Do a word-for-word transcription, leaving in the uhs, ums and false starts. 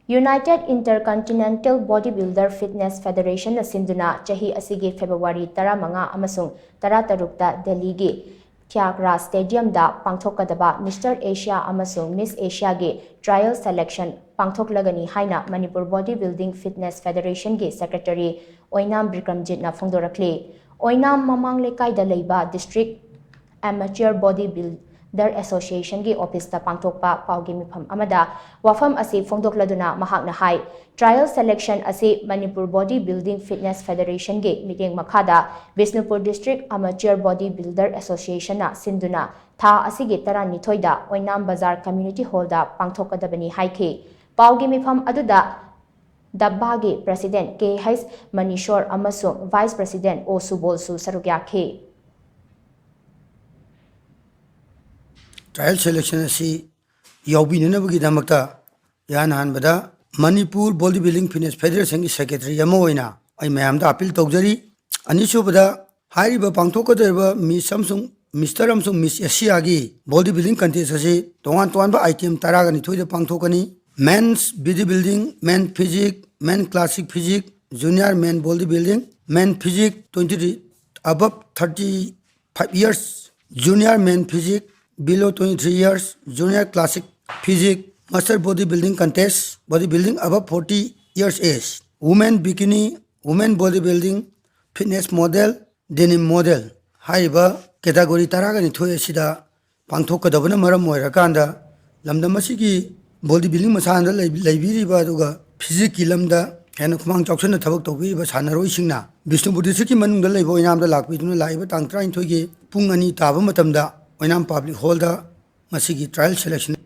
United Intercontinental Bodybuilder Fitness Federation ꯅ ꯁꯤꯟꯗꯨꯅ ꯆꯍꯤ ꯑꯁꯤꯒꯤ February ꯇꯔꯥꯃꯉꯥ ꯑꯃꯁꯨꯡ ꯇꯔꯥꯇꯔꯨꯛꯇ ꯗꯦꯜꯂꯤꯒꯤ ꯊ꯭ꯌꯥꯒ꯭ꯔꯥ Stadium ꯗ ꯄꯥꯡꯊꯣꯛꯀꯗꯕ Mister Asia ꯑꯃꯁꯨꯡ Miss Asia ꯒꯤ trial selection ꯄꯥꯡꯊꯣꯛꯂꯒꯅꯤ ꯍꯥꯏꯅ Manipur Body Building Fitness Federation ꯒꯤ Secretary ꯑꯣꯏꯅꯥꯝ ꯕꯤꯀ꯭ꯔꯝꯖꯤꯠꯅ ꯐꯣꯡꯗꯣꯔꯛꯂꯤ꯫ ꯑꯣꯏꯅꯥꯝ ꯃꯃꯥꯡ ꯂꯩꯀꯥꯏꯗ ꯂꯩꯕ District Amateur Body Builder Association ꯒꯤ office ꯇ ꯄꯥꯡꯊꯣꯛꯄ ꯄꯥꯎꯒꯤ ꯃꯤꯐꯝ ꯑꯃꯗ ꯋꯥꯐꯝ ꯑꯁꯤ ꯐꯣꯡꯗꯣꯛꯂꯗꯨꯅ ꯃꯍꯥꯛꯅ ꯍꯥꯏ, trial selection ꯑꯁꯤ Manipur Body Building Fitness Federation ꯒꯤ ꯃꯤꯠꯌꯦꯡ ꯃꯈꯥꯗ Bishnupur District Amateur Body Builder Association ꯅ ꯁꯤꯟꯗꯨꯅ ꯊꯥ ꯑꯁꯤꯒꯤ ꯇꯔꯥꯅꯤꯊꯣꯏꯗ ꯑꯣꯏꯅꯥꯝ ꯕꯖꯥꯔ Community Hall ꯗ ꯄꯥꯡꯊꯣꯛꯀꯗꯕꯅꯤ ꯍꯥꯏꯈꯤ꯫ ꯄꯥꯎꯒꯤ ꯃꯤꯐꯝ ꯑꯗꯨꯗ ꯗꯕꯥꯒꯤ President ꯀꯦ ꯍꯩꯆ ꯃꯅꯤꯁꯣꯔ ꯑꯃꯁꯨꯡ Vice President ꯑꯣ ꯁꯨꯕꯣꯜꯁꯨ ꯁꯔꯨꯛ ꯌꯥꯈꯤ꯫ Trial selection ꯑꯁꯤ ꯌꯥꯎꯕꯤꯅꯅꯕꯒꯤꯗꯃꯛꯇ ꯏꯍꯥꯟ ꯍꯥꯟꯕꯗ Manipur Body Building Fitness Federation ꯒꯤ Secretary ꯑꯃ ꯑꯣꯏꯅ ꯑꯩ ꯃꯌꯥꯝꯗ appeal ꯇꯧꯖꯔꯤ꯫ ꯑꯅꯤꯁꯨꯕꯗ, ꯍꯥꯏꯔꯤꯕ ꯄꯥꯡꯊꯣꯛꯀꯗꯧꯔꯤꯕ Miss ꯑꯃꯁꯨꯡ Mister ꯑꯃꯁꯨꯡ Miss Asia ꯒꯤ body building contest ꯑꯁꯤ ꯇꯣꯉꯥꯟ ꯇꯣꯉꯥꯟꯕ item ꯇꯔꯥꯒ ꯅꯤꯊꯣꯏꯗ ꯄꯥꯡꯊꯣꯛꯀꯅꯤ꯫ Men's body building, men physique, men classic physique, junior men body building, men physique twenty above thirty five years, junior men physique below twenty three years, junior classic physique, master body building contest, body building above forty years age, women bikini, women body building, fitness model, denim model ꯍꯥꯏꯔꯤꯕ category ꯇꯔꯥꯒ ꯅꯤꯊꯣꯏ ꯑꯁꯤꯗ ꯄꯥꯡꯊꯣꯛꯀꯗꯕꯅ ꯃꯔꯝ ꯑꯣꯏꯔꯀꯥꯟꯗ ꯂꯝꯗꯝ ꯑꯁꯤꯒꯤ body building ꯃꯁꯥꯟꯅꯗ ꯂꯩ-, ꯂꯩꯕꯤꯔꯤꯕ ꯑꯗꯨꯒ physique ꯀꯤ ꯂꯝꯗ ꯍꯦꯟꯅ ꯈꯨꯃꯥꯡ ꯆꯥꯎꯁꯤꯟꯅ ꯊꯕꯛ ꯇꯧꯕꯤꯔꯤꯕ ꯁꯥꯟꯅꯔꯣꯏꯁꯤꯡꯅ ꯕꯤꯁꯅꯨꯄꯨꯔ district ꯀꯤ ꯃꯅꯨꯡꯗ ꯂꯩꯕ ꯑꯣꯏꯅꯥꯝꯗ ꯂꯥꯛꯄꯤꯗꯨꯅ ꯂꯥꯛꯏꯕ ꯇꯥꯡ ꯇꯔꯥꯅꯤꯊꯣꯏꯒꯤ ꯄꯨꯡ ꯑꯅꯤ ꯇꯥꯕ ꯃꯇꯝꯗ ꯑꯣꯏꯅꯥꯝ Public Hall ꯗ ꯃꯁꯤꯒꯤ trial selection